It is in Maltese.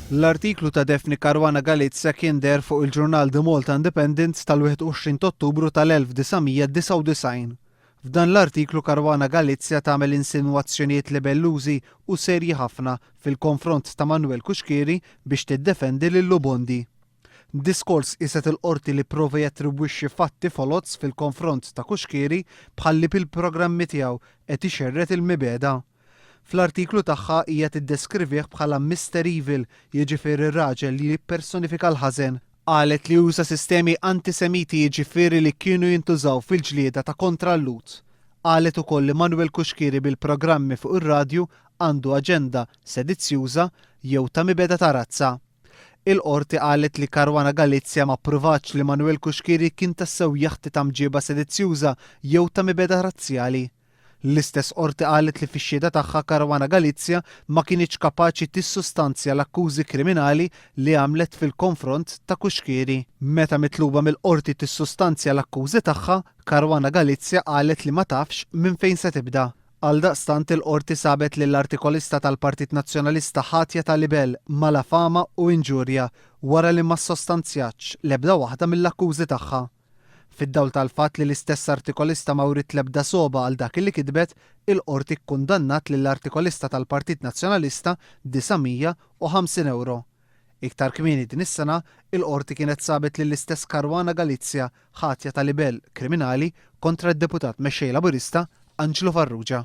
L-artiklu ta' Daphne Caruana Galizia kien deher fuq il-ġurnal The Malta Independent tal-21 t'Ottubru tal-1999. F'dan l-artiklu Caruana Galizia tagħmel insinwazzjonijiet libellużi u serji ħafna fil-konfront ta' Manuel Cuschieri biex tiddefendi lil Lou Bondi. Diskors qieset il-Qorti li pprova jattribwixxi fatti foloz fil-konfront ta' Cuschieri bħal li bil-programmi tiegħu qed ixerred il-mibegħda. Fl-artiklu tagħha hija tiddeskrivih bħala Mister Evil, jiġifieri raġel li jippersonifika l-ħażen. Qalet li uża sistemi antisemiti jiġifieri li kienu jintużaw fil-ġlieda ta' kontra l-Lhud. Qalet ukoll li Manuel Cuschieri bil-programmi fuq ir-radju għandu aġenda sedizzjuża jew ta' mibegħda ta' razza. Il-Qorti qalet li Caruana Galizia ma ppruvatx li Manuel Cuschieri kien tassew jaħti ta' mġieba sedizzjuża jew ta' mibegħda razzjali. L-istess Qorti qalet li fix-xhieda tagħha Caruana Galizia ma kinitx kapaċi tissustanzja l-akkużi kriminali li għamlet fil-konfront ta' Cuschieri. Meta mitluba mill-Qorti tissustanzja l-akkużi tagħha, Caruana Galizia qalet li ma tafx minn fejn se tibda. Għaldaqstant il-Qorti sabet lill-artikolista tal-Partit Nazzjonalista ħatja ta' libell, malafama u inġurja wara li ma ssostanzjatx l-ebda waħda mill-akkużi tagħha. Fid-dawl tal-fatt li l-istess artikolista ma wriet l-ebda sogħba għal dak li kitbet, il-Qorti kkundannat lill-artikolista tal-Partit Nazzjonalista 950 ewro. Iktar kmieni din is-sena, il-Qorti kienet sabet lill-istess Caruana Galizia ħatja ta' libell kriminali kontra d-Deputat Mexxej Laburista Anġlu Farrugia.